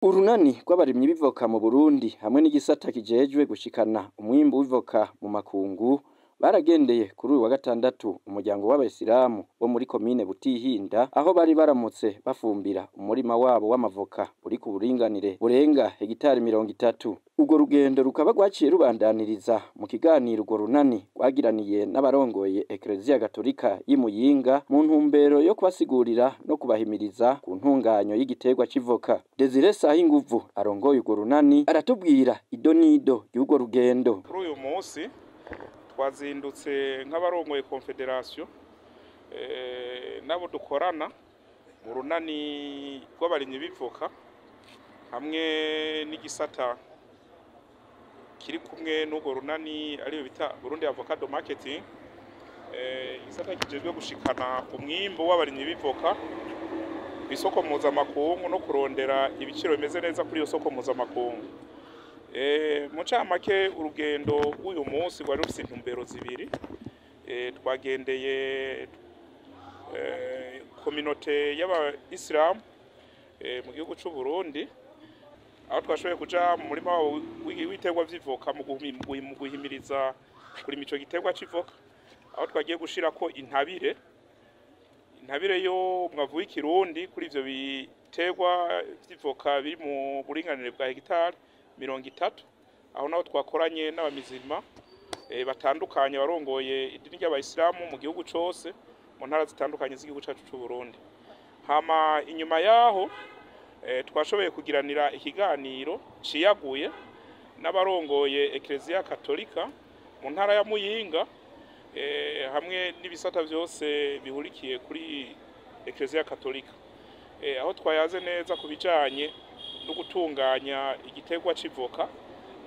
Urunani rw'abarimyi b'ivoka mu Burundi hamwe n'igisata kijejwe gushikana umwimbu w'ivoka mu makungu baragendeye kuri uyu wa gatandatu umuryango w'abayisilamu wo muri komine Butihinda, aho bari baramutse bafumbira umurima wabo w'amavoka uri ku buringanire burenga hegitari 30. Urwo rugendo rukaba rwaciye rubandaniriza mu kiganiro urwo runani rwagiraniye n'abarongoye Ekereziya Gatolika y'i Muyinga mu ntumbero yo kubasigurira no kubahimiriza ku ntunganyo y'igiterwa c'ivoka. Desire Sahinguvu arongoye urwo runani aratubwira idonido y'urwo rugendo. Kuri uyu munsi twazindutse nk'abarongoye Confederation nabo dukorana mu runani rw'abarimyi b'ivoka hamwe n'igisata kiri kumwe n'urwo runani ariyo bita Burundi Avocado Marketing, igisata kijejwe gushikana umwimbu w'abarimyi b'ivoka kw'isoko mpuzamakungu no kurondera ibiciro bimeze neza kuri iyo soko mpuzamakungu. Mu ncamake, urugendo rw'uyu munsi rwari rufise intumbero zibiri. Twagendeye kominote y'abayisilamu mu gihugu c'u Burundi, aho twashoboye kuja mu murima wabo w'ibiterwa vy'ivoka mu guhimiriza kurima ico giterwa c'ivoka, aho twagiye gushirako intabire yo umwavu w'ikirundi kuri ivyo biterwa vy'ivoka biri mu buringanire bwa hegitari 30. Aho naho twakoranye n'abamizima batandukanye barongoye idini ry'abayisilamu mu gihugu cose, mu ntara zitandukanye z'igihugu cacu c'u Burundi. Hama inyuma yaho twashoboye kugiranira ikiganiro ciyaguye n'abarongoye Ekereziya Katolika mu ntara ya Muyinga, hamwe n'ibisata vyose bihurikiye kuri Ekereziya Katolika, aho twayaze neza ku bijanye no gutunganya igiterwa c'ivoka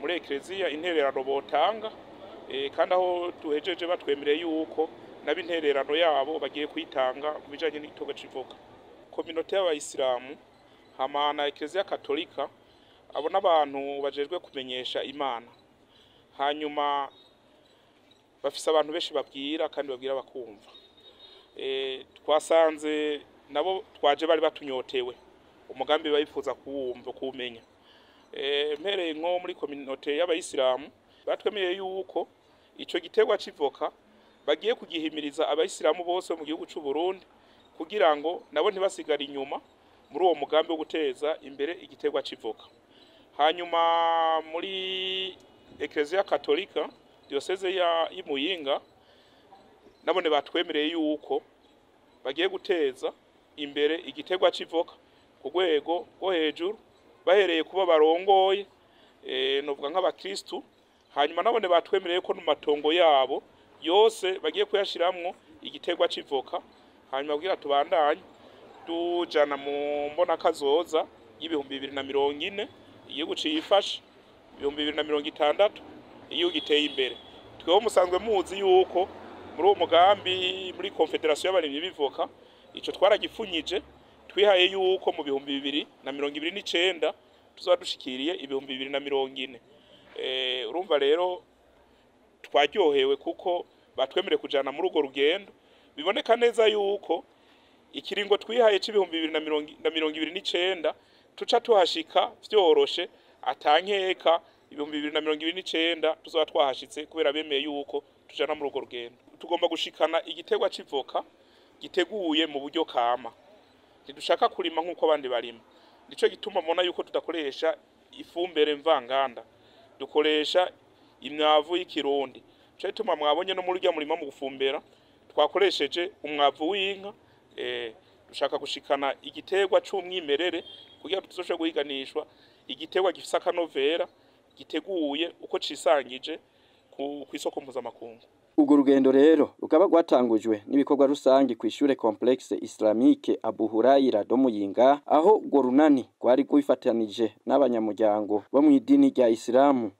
muri Ekereziya, intererano botanga, kandi aho duhejeje batwemereye yuko nabo intererano yabo bagiye kuyitanga mu bijanye n'igiterwa c'ivoka. Kominote y'abayisilamu hama na Ekereziya Katolika, abo n'abantu bajejwe kumenyesha Imana, hanyuma bafise abantu benshi babwira kandi babwira bakumva. Twasanze nabo twaje bari batunyotewe umugambi bayifuza kuwumva, kuwumenya. Mpereye nko muri kominote y'abayisilamu, batwemereye yuko ico giterwa c'ivoka bagiye kugihimiriza abayisilamu bose mu gihugu c'u Burundi, kugira ngo nabo ntibasigare inyuma muri uwo mugambi wo guteza imbere igiterwa c'ivoka. Hanyuma muri Ekereziya Katolika diyoseze ya Muyinga, nabone batwemereye yuko bagiye guteza imbere igiterwa c'ivoka ku rwego rwo hejuru, bahereye kuba barongoye, novuga nk'abakristu. Hanyuma nabone batwemereye ko mu matongo yabo yose bagiye kuyashiramwo igiterwa c'ivoka, hanyuma kugira tubandanye tujana mu mbona kazoza y'2040 igihugu cifashe, 2060 igihugu giteye imbere. Twebwe musanzwe muzi yuko muri uwo mugambi muri Confederation y'abarimyi b'ivoka ico twaragifunyije, twihaye yuko mu 2029 tuzoba dushikiriye 2040. Urumva rero twaryohewe kuko batwemereye kujana muri urwo rugendo. Biboneka neza yuko ikiringo twihaye c'2029 tuca tuhashika vyoroshe, atankeka 2029 tuzoba twahashitse, kubera bemeye yuko tujana muri urwo rugendo. Tugomba gushikana igiterwa c'ivoka giteguye mu buryo kama, ntidushaka kurima nk'uko abandi barima. Nico gituma mubona yuko tudakoresha ifumbire mvanganda, dukoresha imyavu y'ikirundi. Nico gituma mwabonye no muri urya murima mu gufumbera twakoresheje umwavu w'inka. Dushaka gushikana igiterwa c'umwimerere kugira tuzoshobore guhiganishwa igiterwa gifise akanovera, giteguye uko cisangije kw'isoko mpuzamakungu. Urwo rugendo rero rukaba rwatangujwe n'ibikorwa rusangi kw'ishure Complexe Islamique Abu Huraira do Muyinga, aho urwo runani rwari rwifatanije n'abanyamuryango bo mw'idini rya Isilamu.